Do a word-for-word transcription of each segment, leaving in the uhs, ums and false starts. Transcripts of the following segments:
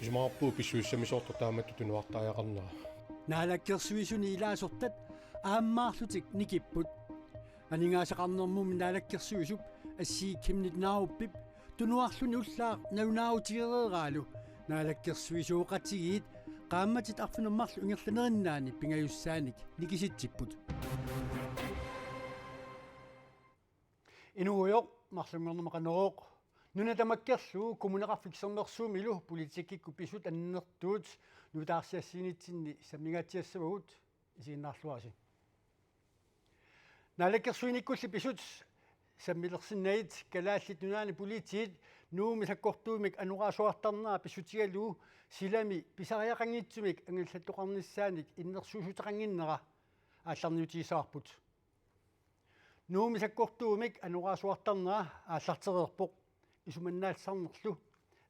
Isumaqarpunga pissusissamisoortoq taamatut tunuartariaqarnera. Naalakkersuisuni ilaasortat aammaarlutik nikipput. Aningaasaqarnermummi naalakkersuisup Asii Chemnitz Narupip tunuarluni ullaaq nalunaarutigereeraalu naalakkersuisooqatigiit qaammatit arfineq-marluk ingerlanerinnaanni pingajussaanik nikisitsipput. Inuugujoq, marlunngornermi Qanorooq. Nuna tamakkerlugu Kommuneqarfik Sermersuumilu politikkikkut pisut annertuut nutaarsiassiinitsinni sammingaatsiassavagut, isiginnaarluarisi. Naalakkersuinikkulli pisut sammilersinnagit Kalaallit Nunaanni Politiit Nuummi sakkortuumik anorersuartarnera pissutigalugu silami pisariaqanngitsumik angallattoqarnissaanik innersuussuteqannginnera aallarniutigissavarput. Nuummi sakkortuumik anorersuartarnera aallartereerpoq isumannaallisarnerlu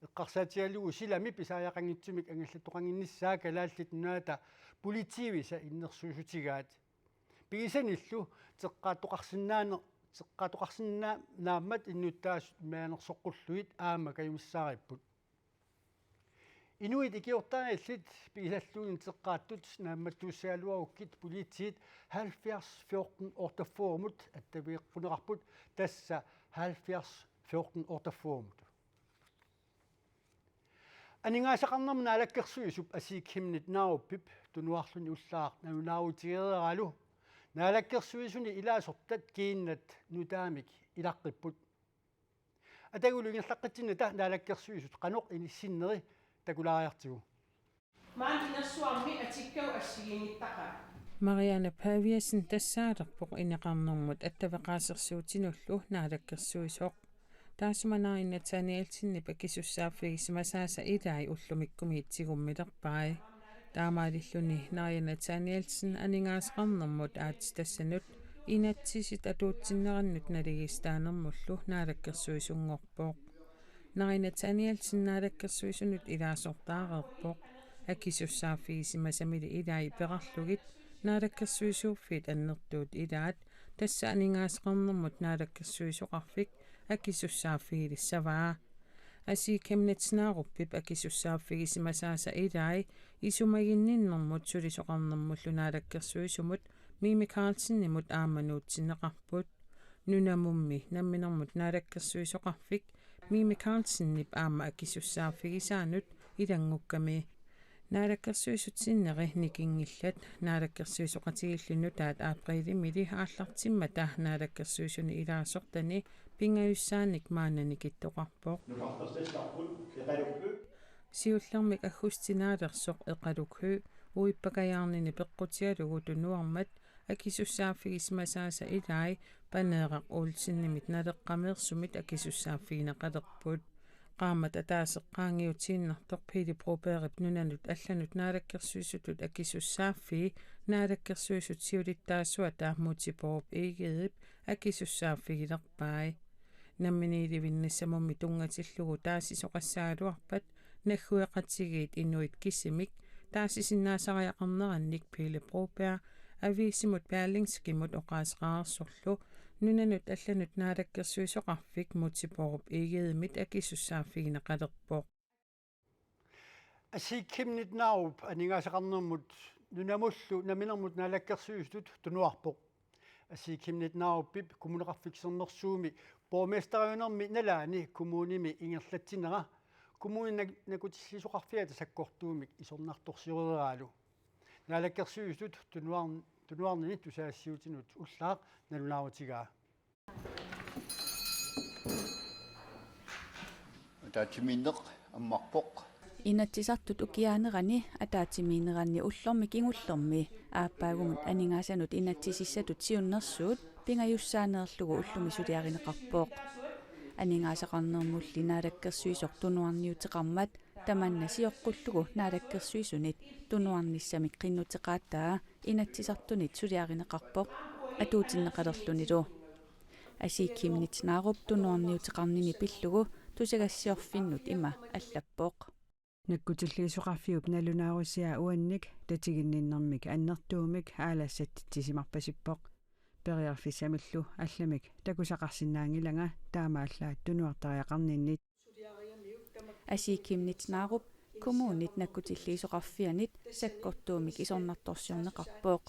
eqqarsaatigalugu silami pisariaqanngitsumik angallattoqannginnissaa Kalaallit Nunaata politiivisa innersuussutigaat. Pigisanillu teqqaattoqarsinnaane-, teqqaattoqarsinnaa-, naammat innuttaasut mianersoqqullugit aamma kajumissaaripput. Inuit ikiortariallit pigisalluunniit teqqaattut naammattuussagaluarukkit politiit halvfjerds fjorten otteogfyrre-mut attaveqquneqarput, tassa halvfjerds fjorten otteogfyrre-mut. Aningaasaqarnermut naalakkersuisup Asii Chemnitz Narupip tunuarluni ullaaq nalunaarutigereeraalu naalakkersuisuni ilaasortat kiinnat nutaamik ilaqqipput. Atagulu ingerlaqqitsinnata naalakkersuisut qanoq inissinneri takulaariartigu. Maani inersuarmi atikkagut assigiinngittarpaat. Marianne Paviasen tassaalerpoq ineqarnermut attaveqaasersuutinullu naalakkersuisoq. Taassuma Naaja Nathanielsenip akisussaaffigisimasaasa ilai ullumikkumiit tigummilerpai. Taamaalilluni Naaja Nathanielsen aningaasaqarnermut aatsitassanut inatsisit atuutsinnerannut naligiissitaanermullu naalakkersuisunngorpoq. Naaja Nathanielsen naalakkersuisunut ilaasortaareerpoq. Akisussaaffigisimasamili ilai peqarlugit naalakkersuisuuffiit annertuut ilaat, tassa aningaasaqarnermut naalakkersuisoqarfik akisussaaffigilissavaa. Asii Chemnitz Narupip akisussaaffigisimasaasa ilai isumaginninnermut sulisoqarnermullu naalakkersuisumut Mimi Karlsenimut aamma nuutsinneqarput. Nunamummi namminermut naalakkersuisoqarfik Mimi Karlsenip aamma akisussaaffigisaanut ilanngukkami. Naalakkersuisut sinneri nikinngillat, naalakkersuisoqatigiillu nutaat aprilimili aallartimmata naalakkersuisuni ilaasortani pingajussaanik maanna nikittoqarpoq. Siullermik aggustip naalersoq Eqaluk Høegh uippakajaarnini peqqutigalugu tunuarmat akisussaaffigisimasaasa ilai Paneeraq Olsenimit Naleqqameersumit akisussaaffigineqalerput. Qaammat ataaseq qaangiutiinnartoq Pele Brobergip nunanut allanut naalakkersuisutut akisussaaffii naalakkersuisut siulittaasuata Múte Bourup Egedep akisussaaffigilerpai. Namminiilivinnissamummi tunngatillugu taasisoqassagaluarpat naggueqatigiit inuit kisimik taasisinnaasariaqarnerannik Pele Broberg aviisimut Berlingskemut oqaaseqareersorlu nunanut allanut naalakkersuisoqarfik Múte Bourup Egedemit akisussaaffigineqalerpoq. Asii Chemnitz Narup aningaasaqarnermut nunamullu namminermut naalakkersuisutut tunuarpoq. Asii Chemnitz Narupip Kommuneqarfik Sermersuumi borgmesteriunermi nalaani kommunimi ingerlatsinera kommunip nak-, nakutilliisoqarfiata sakkortuumik isornartorsioreeraalu. Naalakkersuisutut tunuar-, tunuarnini tusagassiuutinut ullaaq nalunaarutigaa. Ataatsimiinneq ammarpoq. Inatsisartut ukiaanerani ataatsimiinneranni ullormi kingullermi aappaagummut aningaasanut inatsisissatut siunnersuut pingajussaaneerlugu ullumi suliarineqarpoq. Aningaasaqarnermulli naalakkersuisoq tunuarniuteqarmat tamanna sioqqullugu naalakkersuisunit tunuarnissamik qinnuteqaataa Inatsisartunit suliarineqarpoq atuutinneqalerlunilu. Asii Chemnitz Narup tunuarniuteqarnini pillugu tusagassiorfinnut ima allappoq. Nakkutilliisoqarfiup nalunaarusiaa uannik tatiginninnermik annertuumik aalassatsitsisimarpasippoq. Periarfissamillu allamik takusaqarsinnaanngilanga taamaallaat tunuartariaqarninnit. Asii Chemnitz Narup kommunit nakkutilliisoqarfianit sakkortuumik isornartorsiorneqarpoq.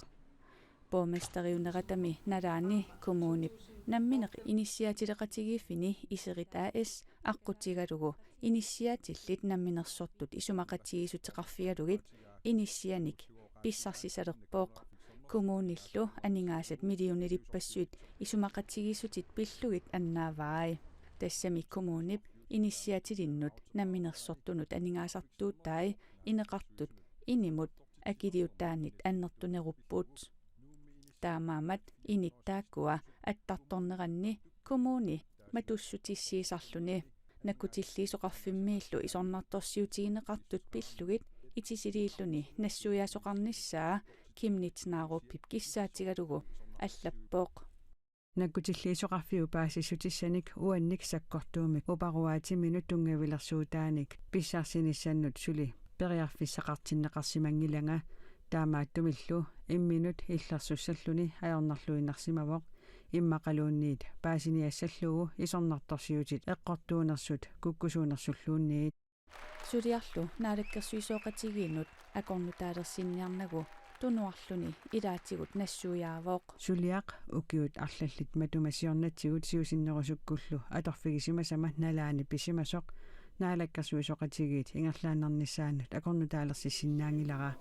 Borgmesteriuneratami nalaani kommunip nammineq inissiaatileqatigiiffini Iserit A/S aqqutigalugu inissiaatillit namminersortut isumaqatigiissuteqarfigalugit inissianik pissarsisalerpoq. Kommunillu aningaasat millionilippassuit isumaqatigiissutit pillugit annaavai. Tassami kommunip inissiaatilinnut namminersortunut aningaasartuutai ineqartut inimut akiliutaannit annertunerupput. Taamaammat init taakkua attartorneranni kommuni matussutissiisarluni. Nakkutilliisoqarfimmiillu isornartorsiutigineqartut pillugit itisiliilluni nassuiaasoqarnissaa Chemnitz Narupip kissaatigalugu allappoq. Nakkutilliisoqarfiup paasissutissanik uannik sakkortuumik uparuaatiminut tunngavilersuutaanik pissarsinissannut suli periarfissaqartinneqarsimanngilanga, taamaattumillu imminut illersussalluni ajornarluinnarsimavoq, immaqaluunniit paasiniassallugu isornartorsiutit eqqortuunersut kukkusuunersulluunniit. Suliarlu naalakkersuisooqatigiinnut akornutaalersinniarnagu tunuarluni ilaatigut nassuiaavoq. Suliaq ukiut arlallit matuma siornatigut siusinnerusukkullu atorfigisimasama nalaani pisimasoq naalakkersuisooqatigiit ingerlaannarnissaannut akornutaalersissinnaanngilara.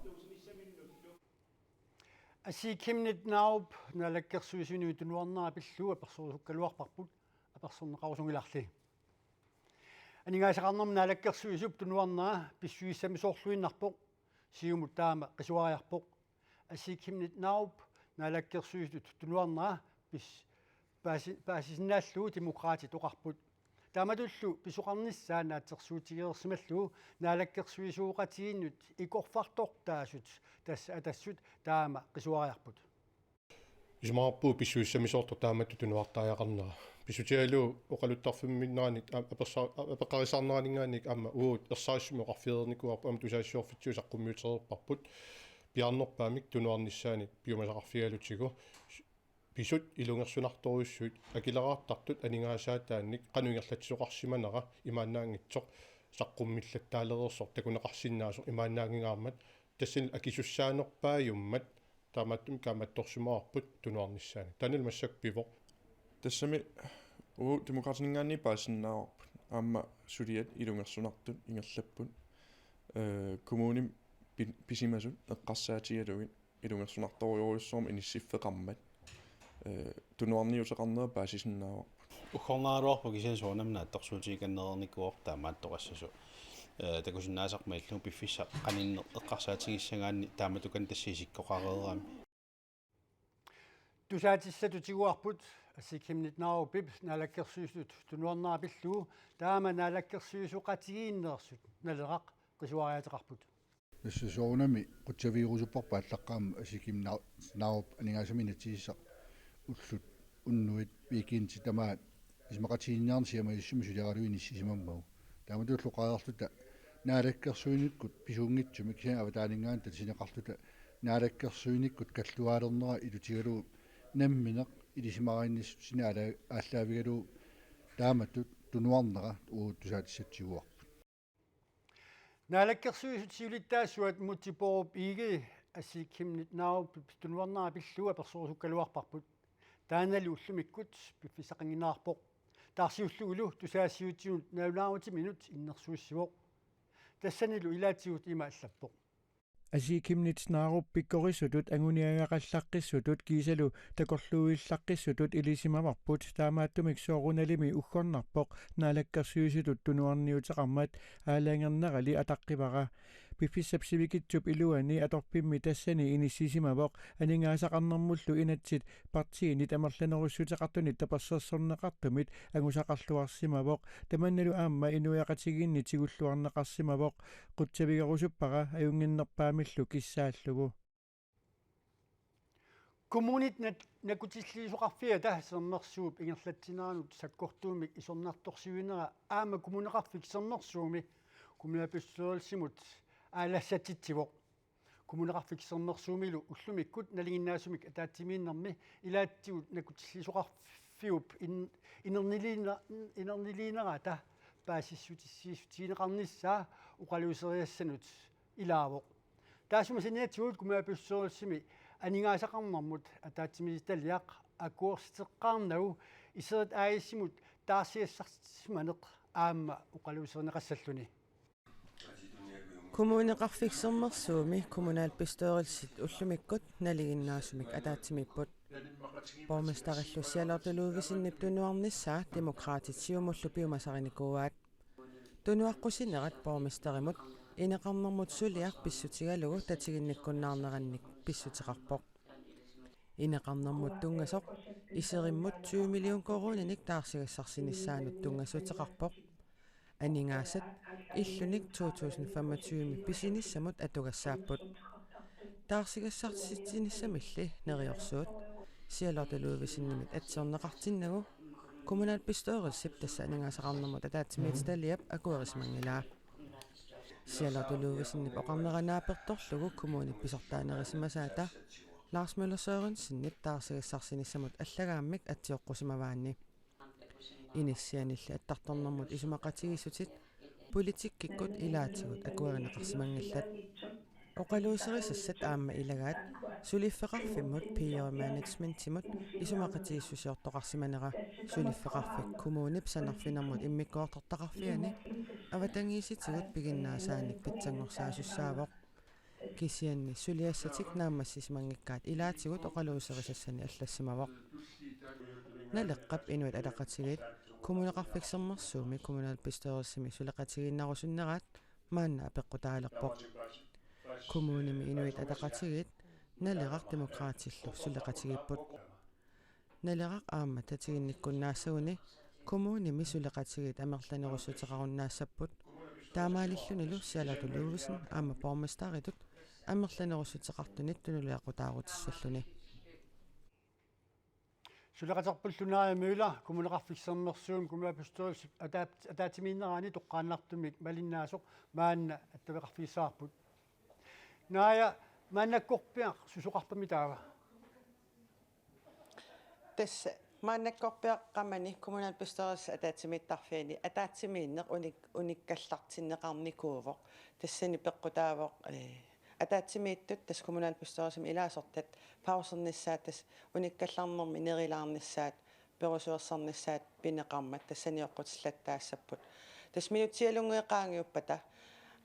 Asii Chemnitz Narup naalakkersuisuni tunuarnera pillugu apersorusukkaluarparput, apersorneqarusunngilarli. Aningaasaqarnermut naalakkersuisup tunuarnera pissusissamisoorluinnarpoq, Siumut taama qisuariarpoq. Asii Chemnitz Narup naalakkersuisutut tunuarnera pis-, paasi-, paasisinnaallugu Demokraatit oqarput. Taamatullu pisoqarnissaa naatsorsuutigereersimallugu naalakkersuisooqatigiinnut ikorfartortaasut tassa Atassut taama qisuariarput. Isumaqarpunga pissusissamisoortoq taamatut tunuartariaqarnera. Pissutigalugu oqaluttarfimminngaanniit, a-, apersa-, a-, apeqqarissaarneraninngaanniit aamma uagut ersarissumik oqarfigereernikuuarput aamma tusagassiorfitsigut saqqummiutereerparput piaarnerpaamik tunuarnissaanik piumasaqarfigalutigu. Pisut ilungersunartorujussuit akileraartartut aningaasaataannik qanoq ingerlatsisoqarsimanera imaannaanngitsoq saqqummillattaalereersoq takuneqarsinnaasoq imaannaanngingaarmat, tassani akisussaanerpaajummat taamaattumik kaammattorsimavarput tunuarnissaanik. Taannalu massakkut pivoq. Tassami uagut Demokraatininngaanniit paasisinnaavarput. Aamma suliat ilungersunartut ingerlapput. Ee, kommunimi pi-, pisimasut eqqarsaatigalugit ilungersunartorujorujussuarmik inissiffeqarmat. Ee, tunuarniuteqarnera paasisinnaavarput. Uggornaraluarpoq kisianni soorunami naatsorsuutigikannereernikuuvoq taamaattoqassasoq. Ee, takusinnaasarmat illugu piffissaq qaninneq eqqarsaatigissagaanni taamatukan tassa isikkoqareerami. Tusaatissatut tiguarput Asii Chemnitz Narupip naalakkersuisutut tunuarnera pillugu taama naalakkersuisooqatigiinneersut Naleraq qisuariaateqarput. Tassa soorunami qutsavigerusupparput aallaqqaammut Asii Chemnitz Na-, Narup aningaasami inatsisissaq ullut unnuit weekendit tamaat isumaqatigiinniarneq siamajussuarmik suliaralugit inissisimammagu. Taamatullu oqareerluta naalakkersuinikkut pisuunngitsumik kisianni avataaninngaanniit tatineqarluta naalakkersuinikkut kalluaalernera ilutigalugu nammineq ilisimariinnissutsinik aala-, aallaavigalugu taamatut tunuarnera uagut tusaatissatut tiguarput. Naalakkersuisut siulittaasuat Múte Bourup Egede Asii Chemnitz Narupip tunuarnera pillugu apersorusukkaluarparput. Taannalu ullumikkut piffissaqannginnerarpoq. Taarsiullugulu tusagassiuutinut nalunaarutiminut innersuussivoq. Tassanilu ilaatigut ima allappoq. Asii Chemnitz Narup pikkorissutut anguniagaqallaqqissutut kiisalu takorluuillaqqissutut ilisimavarput, taamaattumik soorunalimi uggornarpoq naalakkersuisutut tunuarniuteqarmat, aalajangernerali ataqqivara. Piffissap sivikitsup iluani atorfimmi tassani inissisimavoq aningaasaqarnermullu inatsit partiinit amerlanerussuteqartunit tapersersorneqartumit angusaqarluarsimavoq, tamannalu aamma inuiaqatigiinni tigulluarneqarsimavoq, qutsavigerusuppara ajunnginnerpaamillu kissaallugu. Kommunit nat-, nakkutilliisoqarfiata Sermersuup ingerlatsineranut sakkortuumik isornartorsiuinera aamma Kommuneqarfik Sermersuumi kommunalbestyrelsimut aalassatsitsivoq. Kommuneqarfik Sermersuumilu ullumikkut nalinginnaasumik ataatsimiinnermi ilaatigut nakkutilliisoqarfiup in-, inerniliina-, inerniliinerata paasissutissiissutigineqarnissaa oqaluuserisassanut ilaavoq. Taassuma saniatigut kommunalbestyrelsimi aningaasaqarnermut ataatsimiititaliaq akuersiteqqaarnagu Iserit A/S-imut taarsigassarsimaneq aamma oqaluuserineqassalluni. Kommuneqarfik Sermersuumi kommunalbestyrelsit ullumikkut nalinginnaasumik ataatsimiipput. Borgmesterillu Charlotte Ludvigsenip tunuarnissaa Demokraatit Siumullu piumasarinikuuaat. Tunuaqqusinerat borgmesterimut ineqarnermut suliaq pissutigalugu tatiginnikkunnaarnerannik pissuteqarpoq. Ineqarnermut tunngasoq Iserimmut tyve million koruuninik taarsigassarsinissaanut tunngassuteqarpoq. Aningaasat illunik to tusind femogtyve pisinissamut atugassaapput. Taarsigassarsitsinissamilli neriorsuut Charlotte Ludvigsenimit atsiorneqartinnagu kommunalbestyrelsip, tassa aningaasaqarnermut ataatsimiititaliap akuerisimanngilaa. Charlotte Ludvigsenip oqarnera naapertorlugu kommunip pisortaanerisimasaata Lars Møller Sørensenip taarsigassarsinissamut allagaammik atsioqqusimavaanni. Inissianilli attartornermut isumaqatigiissutit politikkikkut ilaatigut akuerineqarsimanngillat. Oqaluuserisassat aamma ilagaat suliffeqarfimmut P R Managementimut isumaqatigiissusiortoqarsimanera, suliffeqarfik kommunip sanarfinermut immikkoortortaqarfiani avatangiisitigut piginnaasaanik pitsanngorsaasussaavoq. Kisianni suliassatik naammassisimanngikkaat ilaatigut oqaluuserisassani allassimavoq. Naleqqap Inuit Ataqatigiit Kommuneqarfik Sermersuumi kommunalbestyrelsimi suleqatigiinnarusunneraat maanna apeqqutaalerpoq. Kommunimi Inuit Ataqatigiit Naleraq Demokraatillu suleqatigiipput. Naleraq aamma tatiginnikkunnaassaguni kommunimi suleqatigiit amerlanerussuteqarunnaassapput. Taamaalillunilu Charlotte Ludvigsen aamma borgmesteritut amerlanerussuteqartunit tunuliaqutaarutissalluni. Suleqaterpullu Naja Møller Kommuneqarfik Sermersuumi kommunalbestyrelsip ataat-, ataatsimiinnerani toqqaannartumik malinnaasoq maanna attaveqarfigissavarput. Naja, maannakkorpiaq susoqarpami taava? Tassa maannakkorpiaq qamani kommunalbestyrelsip ataatsimiittarfiani ataatsimiinneq unik-, unikkallartinneqarnikuuvoq. Tassani peqqutaavoq, eh, ataatsimiittut, tassa kommunalbestyrelsimi ilaasortat, pausernissaat, tassa unikkallarnermi nerilaarnissaat, perusuersarnissaat pineqarmat tassani oqqutillattaassapput. Tassa minutsialunnguit qaangiuppata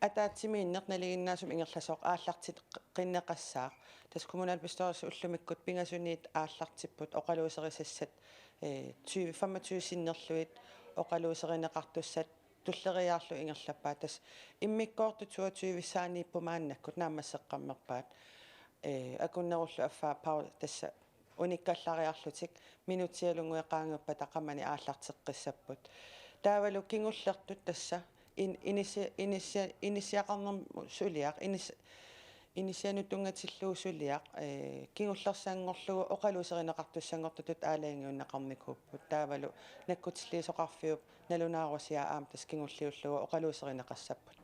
ataatsimiinneq nalinginnaasumik ingerlasoq aallarteqqinneqassaaq. Tassa kommunalbestyrelsip ullumikkut pingasuniit aallartipput oqaluuserisassat, eh, tyve femogtyve sinnerlugit oqaluuserineqartussat tulleriiaarlugit ingerlappaat. Tassa immikkoortut toogtyvissaaniipput maannakkut naammasseqqammerpaat. Eh, akunnerullu affaa pau-, tassa unikkallariarlutik minutsialunnguit qaangiuppata qamani aallarteqqissapput. Taavalu kingullertut tassa in-, inissi-, inissi-, inissiaqarnermut suliaq, inis-, inissianut tunngatillugu suliaq, eh, kingullersanngorlugu oqaluuserineqartussanngortutut aalajangiunneqarnikuupput. Taavalu nakkutilliisoqarfiup nalunaarusiaa aamma tassa kingulliullugu oqaluuserineqassapput.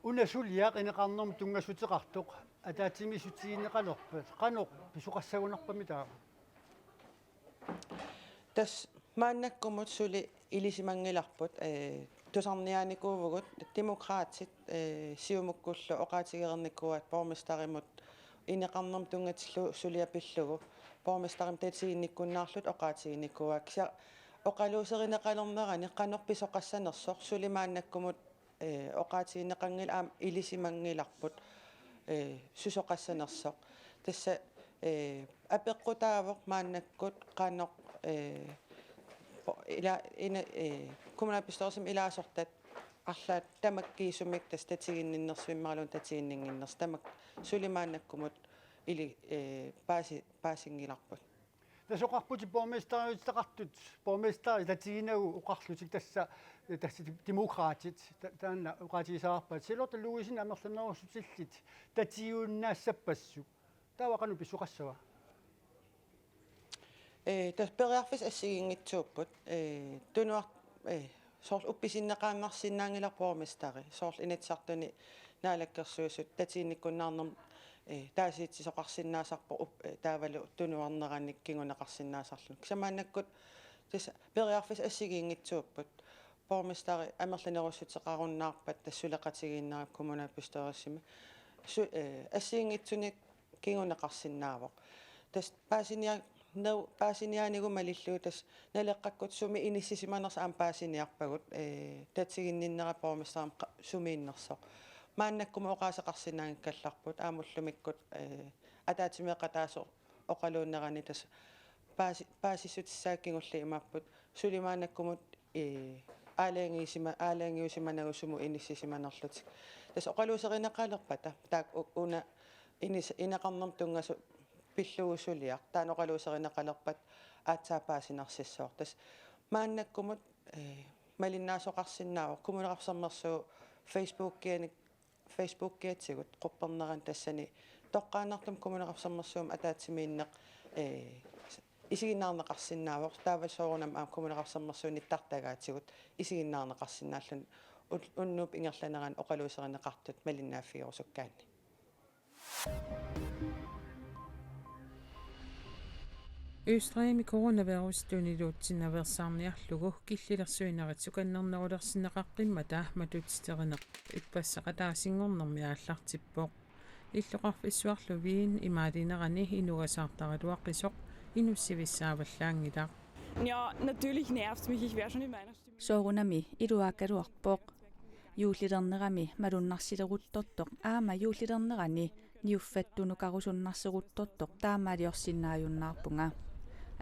Una suliaq ineqarnermut tunngassuteqartoq ataatsimiissutigineqalerpat qanoq pisoqassagunarpami taava? Tassa maannakkumut suli ilisimanngilarput, eh, tusarniaanikuuvugut, Demokraatit, eh, Siumukkullu oqaatigereernikuuaat borgmesterimut ineqarnermut tunngatillugu suliaq pillugu, borgmesterimut tatiginnikkunnaarlutik oqaatiginikuuaat. Kisianni oqaluuserineqalernerani qanoq pisoqassanersoq suli maannakkumut, eh, oqaatigineqanngilaq, aamma ilisimanngilarput, eh, susoqassanersoq. Tassa, eh, apeqqutaavoq maannakkut qanoq, eh, ila-, ina-, eh, kommunalbestyrelsimi ilaasortat arlaat tamakkiisumik tassa tatiginninnersut imaluunniit tatiginninnginnersut tamakku suli maannakkumut ili-, eh, paasi-, paasinngilarput. Tassa oqarputit borgmesteriutitaqartut, borgmesteri tatsiginagu oqarlutik tassa, tassa Demokraatit, ta-, taanna oqaatigisaarpaat. Charlotte Ludvigsen amerlanerussutillit tatigiunnaassappassuit. Taava qanoq pisoqassava? Eh, tassa periarfissat assigiinngitsuupput. Eh, tunuar-, eh, soorlu uppisinneqaannarsinnaanngilarput borgmesteri. Soorlu Inatsisartuni Naalakkersuisut tatiginnikkunnaarnermut, eh, taasitsisoqarsinnaasarpoq up-, eh, taavalu tunuarneranik kinguneqarsinnaasarluni. Kisianni maannakkut tassa periarfissat assigiinngitsuupput. Borgmesteri amerlanerussuteqarunnaarpat tassa suleqatigiinnerput kommunalbestyrelsimi su-, eh, assigiinngitsunik kinguneqarsinnaavoq. Tassa paasinia-, neu-, paasiniaanigut malillugu tassa Naleqqakkut sumi inissisimanersoq aamma paasiniarpagut, eh, tatiginninnera borgmesterimik qa-, sumiinnersoq. Maannakkumut oqaaseqarsinnaanngikkallarput aamma ullumikkut, eh, ataatsimeeqataasoq oqaluunerani tassa paasi-, paasissutissaat kingulliit imaappoq suli maannakkumut, eh, aalajangiisima-, aalajangiusimanagu sumut inissisimanerlutik. Tassa oqaluuserineqalerpata taakku u-, una inis-, ineqarnermut tunngasut pillugu suliaq. Taanna oqaluuserineqalerpat aatsaat paasinarsissooq. Tassa maannakkumut, eh, malinnaasoqarsinnaavoq Kommuneqarfik Sermersuup Facebookianik, Facebookiatigut quppernerani tassani toqqaannartumik Kommuneqarfik Sermersuumi ataatsimiinneq, eh, isiginnaarneqarsinnaavoq, taava soorunami aamma Kommuneqarfik Sermersuup nittartagaatigut isiginnaarneqarsinnaalluni un-, unnuup ingerlanerani oqaluuserineqartut malinnaaffigerusukkaanni. Østrigimi coronavirus tuniluutsinnaveersaarniarlugu killilersuinerit sukannernerulersinneqaqqimmata matutsiterineq ippassaqataasinngornermi aallartippoq. Illoqarfissuarlu Wien imaalinerani inugasaartaraluaqisoq inussivissaavallaanngilaq. Ja, natürlich nervt mich. Ich wäre schon in meiner Stimme. Soorunami iluaakkaluarpoq. Juullilernerami malunnarsileruttortoq aamma juullilernerani niuffattunukarusunnarseruttortoq taamaaliorsinnaajunnaarpunga.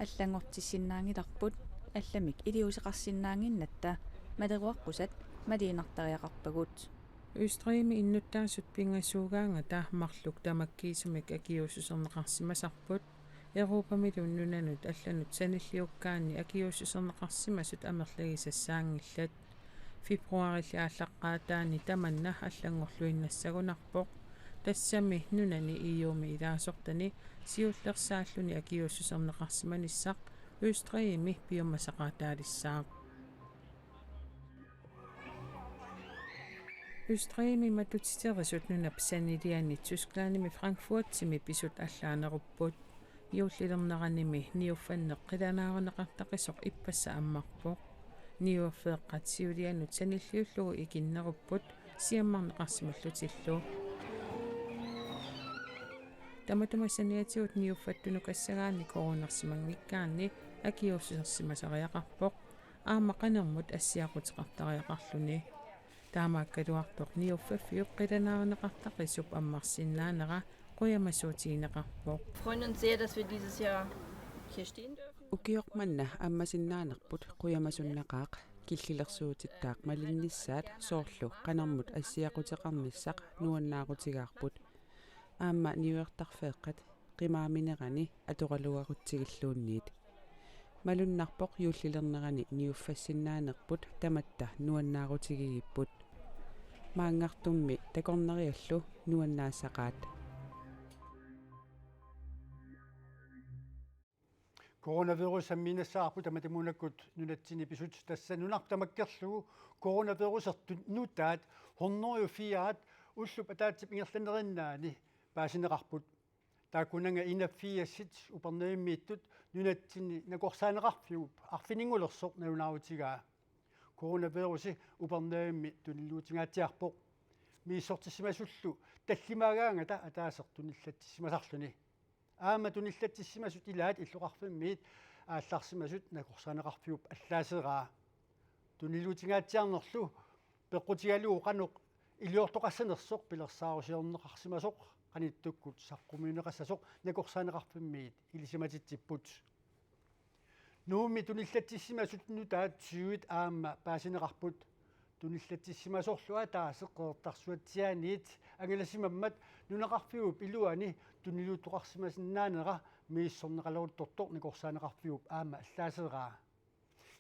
Allanngortissinnaanngilarput, allamik iliuuseqarsinnaannginnatta maleruaqqusat maliinnartariaqarpagut. Østrigimi innuttaasut pingasuugaangata marluk tamakkiisumik akiuussuserneqarsimasarput, Europamilu nunanut allanut sanilliukkaanni akiuussuserneqarsimasut amerligisassaanngillat. Februaarilli aallaqqaataani tamanna allanngorluinnassagunarpoq. Tassami nunani E U-mi ilaasortani siullersaalluni akiuussuserneqarsimanissaq Østrigimi piumasaqaataalissaaq. Østrigimi matutiterisut nunap saniliani Tysklandimi Frankfurtimi pisut allaanerupput. Juullilerneranimi niuffanneq qilanaarineqartaqisoq ippassaq ammarpoq. Niuerfeeqqat siulianut sanilliullugu ikinnerupput siammarneqarsimallutillu. Tamatuma saniatigut niuffattunukassagaanni coronarsimanngikkaanni akiuussusersimasariaqarpoq, aamma qanermut assiaquteqartariaqarluni. Taamaakkaluartoq niuffaffiup qilanaarineqartaqisup ammarsinnaanera qujamasuutigineqarpoq. Freuen uns sehr, dass wir dieses Jahr hier stehen dürfen. Ukioq manna ammasinnaanerput qujamasunnaqaaq, killilersuutittaaq malinnissaat soorlu qanermut assiaquteqarnissaq nuannaarutigaarput. Aamma niuertarfeeqqat qimaaminerani atoraluarutsigilluunniit. Malunnarpoq juullilernerani niuffassinnaanerput tamatta nuannaarutigigipput. Maanngartummi takornariallu nuannaassaqaat. Coronavirus sammiinnassavarput tamatumuunakkut nunatsinni pisut, tassa nunarput tamakkerlugu coronavirusertut nutaat hundrede og fire ullup ataatsip ingerlanerinnaani paasineqarput. Taakkunannga enogfirsit Upernavimmiittut nunatsinni nakorsaaneqarfiup arfininngulersoq nalunaarutigaa. Coronavirusi Upernavimmi tuniluutingaatsiarpoq. Misissortissimasullu tallimaagaangata ataaseq tunillatsissimasarluni. Aamma tunillatsissimasut ilaat illoqarfimmiit aallarsimasut nakorsaaneqarfiup allaaseraa. Tuniluutingaatsiarnerlu peqqutigalugu qanoq iliortoqassanersoq pilersaarusiorneqarsimasoq qanittukkut saqqummiunneqassasoq nakorsaaneqarfimmiit ilisimatitsipput. Nuummi tunillatsissimasut nutaat tyve aamma paasineqarput. Tunillatsissimasorlu ataaseq Qeqertarsuatsiaaniit angalasimammat nunaqarfiup iluani tuniluuttoqarsimasinnaanera misissorneqaleruttortoq nakorsaaneqarfiup aamma allaaseraa.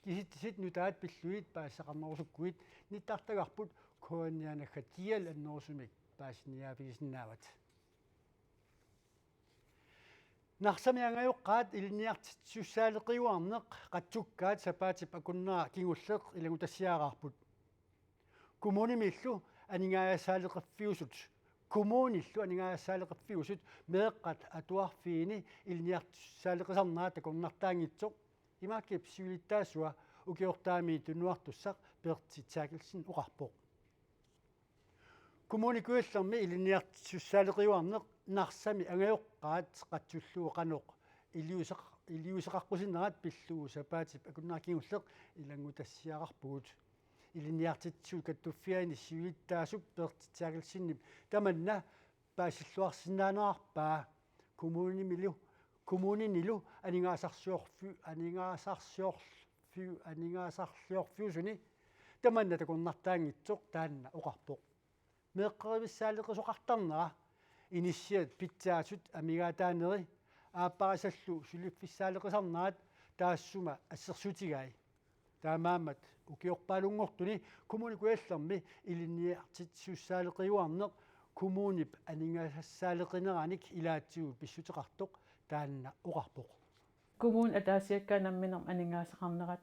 Kisitsisit nutaat pillugit paasisaqarnerusukkuit nittartagarput K N R-naggat G L annerusumik paasiniaaffigisinnaavatit. Narsami angajoqqaat ilinniartitsisussaaleqiuarneq qatsukkaat sapaatip akunnera kingulleq ilanngutassiaraarput. Kommunimillu aningaasaliiffiusut, kommunillu aningaasaliiffiusut meeqqat atuarfiini ilinniartitsisussaaleqisarnerat takornartaanngitsoq, imaakkuupput siulittaasua Ukiortaami tunuartussaq Pertsi Terkelsen oqarpoq. Kommune Kujallermi ilinniartitsisussaaleqiuarneq Narsami angajoqqaat qatsullugu qanoq iliuseq-, iliuseqaqqusinerat pillugu sapaatip akunnera kingulleq ilanngutassiaqarpugut. Ilinniartitsisut kattuffianni siulittaasup Pertsi Terkelsenip tamanna paasilluarsinnaanerarpaa kommunimilu, kommuninilu aningaasarsiorfi-, aningaasarsiorfi-, aningaasarliorfiusuni tamanna takornartaanngitsoq taanna oqarpoq. Meeqqerivissaaleqisoqartarnera inissiat pitsaasut amigaataaneri aapparisallu suliffissaaleqisarnerat taassuma assersuutigai. Taamaammat ukiorpaalunngortuni Kommune Kujallermi ilinniartitsisussaaleqiuarneq kommunip aningaasassaaleqineranik ilaatigut pissuteqartoq taanna oqarpoq. Kommunit ataasiakkaat nammineq aningaasaqarnerat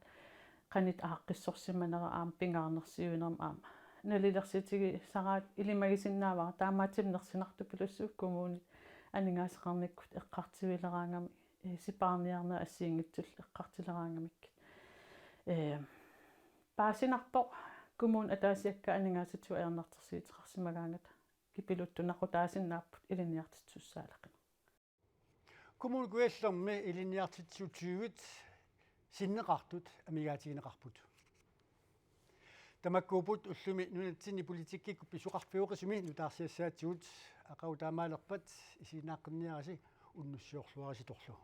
qanoq aaqqissorsimanera aamma pingaarnersiuinermi aamma nalilersitigisaraat ilimagisinnaavara, taamaattumik nersornartupilussuuvoq kommunit aningaasaqarnikkut eqqartuileraangamik, ee, sipaarniarnerit assigiinngitsullu eqqartuleraangamikkit. Ee, paasinarpoq kommunit ataasiakkaat aningaasatigut ajornartorsiuteqarsimagaangata, kipiluttunaaqutaasinnaapput ilinniartitsisussaaleqineq. Kommune Kujallermi ilinniartitsisut tyvit sinneqartut amigaatigineqarput. Tamakkuupput ullumi nunatsinni politikkikkut pisoqarfiuqisumi nutaarsiassaatigut. Aqagu taamaalerpat isiginnaaqqinniarisi, unnussiorluarisitorlu.